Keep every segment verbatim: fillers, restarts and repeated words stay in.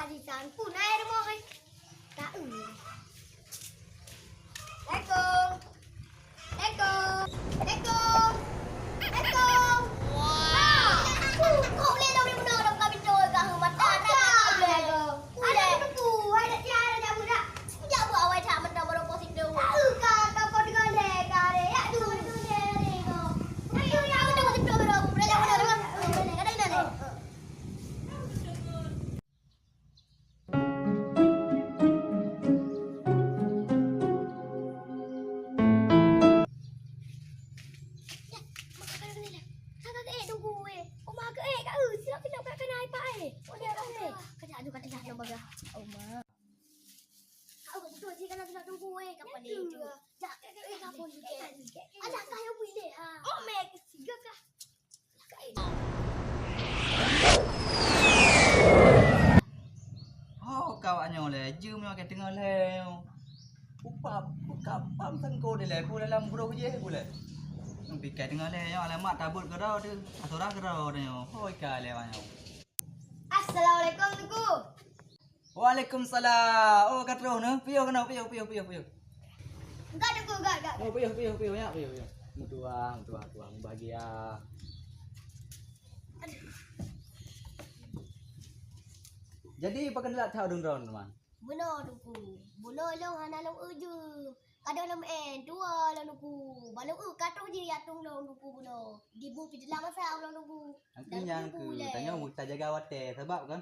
Di sana pun air moe. Tak eu. Assalamualaikum. Assalamualaikum. Assalamualaikum. Assalamualaikum. Wah. Kok boleh dong yang benar dong kami tu ka mata dah. Assalamualaikum. Ada tepu, ada tiada jamu dah. Jak buat awai tak mentang baru positif. Tahu kan kau kau dengan leh kare. Ya tu tu leh leh kau. Ayo ya aku tak positif baru. Boleh boleh. Ada ada. Oh, kawak nyoe lé, jeuem nyoe ka teungoh lhèe nyoe. Upah, buka pam sangko dilèe, ku dalam groh jih ku lé. Nang pikai teungoh lhèe nyoe, alamat tabot keudroe teuh, atura keudroe nyoe. Hoi ka lé awak nyoe. Assalamualaikum, Teungku. Waalaikumsalam. Oh, ka troh nyoe. Piôh keunoe, piôh, piôh, piôh, piôh. Enggak, Teungku, enggak, enggak. Oh, piôh, piôh, piôh, nyak, piôh, piôh. Meutuah, meutuah, tuah, meubahagia. Jadi, pakon that that ureueng droeneuh, Man? Bunoe, Teungku. Bunoe lôn hana lôn eu jeuem. Kadang lôn meu'en, tuwoe lôn, Teungku. Ban lôn eu ka troh jih jak tueng lôn, Teungku, bunoe. Dibu pih teulam masa ulôn, Teungku. Tapi nyan keuh, tanyoe tajaga watèe, sabab kan,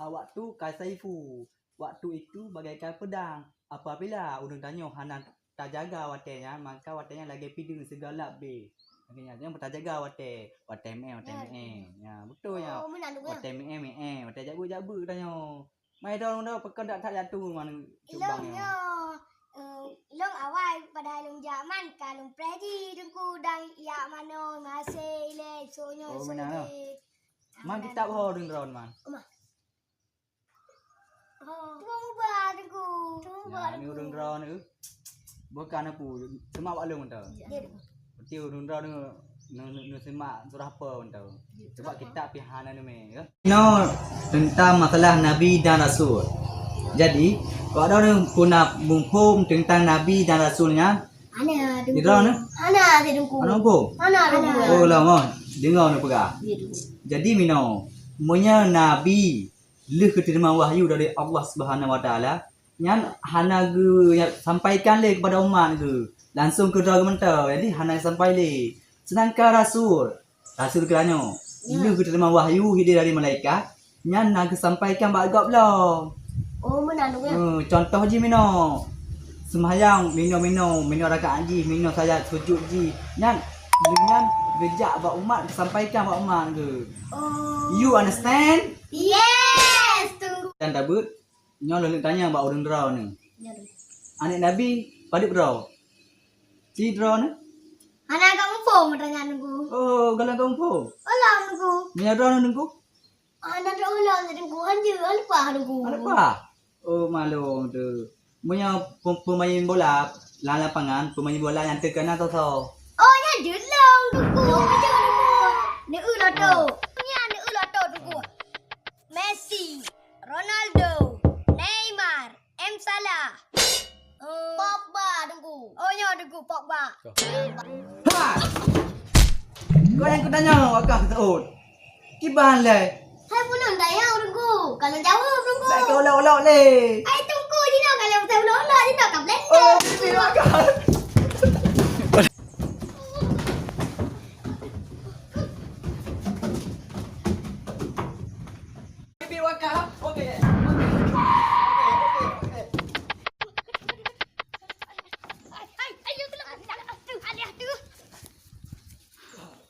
waktu ka saifu, waktu itu bagaikan pedang. Apabila ureueng tanyoe hana tajaga watèe nyan, maka watèe nyan lagèe pideung sigalap beh. Lagèe nyan, tanyoe tajaga watèe, watèe meu'en, watèe meu'en. Ya, beutôi nyan. Oh, meunan, Teungku, ya? Watèe meu'en, meu'en, watèe jabeuet, jabeuet tanyoe. Mai dong dong, pakon that that jak tueng Man cubang nyoe. Ilôn nyoe, eh, ilôn awai padahai lôn jak Man ka lôn preh jih Teungku dan jak manoe masih ilèe soe nyoe. Oh, meunan, soe. Man kitab ho ureueng droeneuh, Man? Oma. Ho. Tuwö mubah Teungku. Tuwö mubah Teungku. Nyoe ureueng droeneuh. Bukan aku, semak bak lôn mantong. Ya. Berarti ureueng droeneuh neu-, neu-, neusemak surah apa mantong. Ya. Sebab kitab pih hana neumè, ya. Inoe teuntang masalah Nabi dan Rasul. Jadi, awak droeneuh puna muphom teuntang Nabi dan Rasul nyan? Hana, Teungku. Di droeneuh? Hana, Teungku. Hana muphom? Hana, Teungku. Oh, lama. Deungoe neupeugah. Ya, Teungku. Jadi, minoe, meunyoe Nabi lheueh geuteurimong wahyu dari Allah Subhanahu Wa Taala, nyan hana geusampaikan lé keupada umat geuh, langsong keu droe geuh mantong, jadi hana sampai lé. Seudangkan rasul, rasul geutanyoe, ya, lheueh geuteurimong wahyu hidéh dari malaikat, nyan na geusampaikan bak gob lom. Oh, meunan, ya? Eh, contoh jih minoe, seumayang minoe-minoe, minoe rakaat jih, minoe sayat sujud jih, nyan, nyan geujak bak umat, geusampaikan bak umat geuh. Oh. You understand? Yes, Teungku. Dan tabeuet, nyoe lôn tanya bak ureueng droeneuh. Ya, Teungku. Aneuk Nabi padub droe? Ci droeneuh? Hana ka muphom tanya Teungku. Oh, galak ka muphom? Ulôn, Teungku. Meunyoe droeneuh, Teungku? Hana droe ulôn, Teungku. Hanjeuet, hana leupah, Teungku. Hana leupah? Oh, malum tu. Meunyoe pe-, peumain bola lam lapangan, peumain bola nyang teukeuna soe-soe? Oh, nyan jeuet lôn, Teungku. Lôn jeuet, Teungku. Neu-eu lotto. Oh. Nyan neu-eu lotto, Teungku. Messi, Ronaldo, Neymar, M Salah. Eh, Pogba, Teungku. Oh, nyoe, Teungku, Pogba. Ha! Kau nyang kutanya, wakah keu Saud. Kiban lé. Hai, pulun tanya, Teungku. Kalau jawab, Teungku. Baik kau ulok-ulok lé. Hai, Teungku, jinoe kalau saya ulok-ulok, jinoe ka blender. Oh, bibi wakah. Bibi wakah. Okey. Okey, okey, okey. Ai, ai, ayo, tolong. Aduh, aduh, aduh.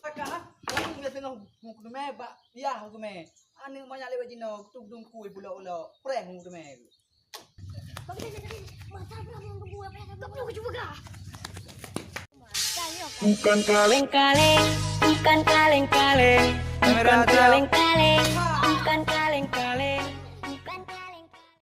Wakah, aku nggak tengok buku meh, bak, ya, aku meh. Aneuk manyak lewat jinoe, tu dungkui pulok-ulok, preh mu teumé. Bukan kaleng-kaleng, bukan kaleng-kaleng, bukan kaleng-kaleng, bukan kaleng-kaleng.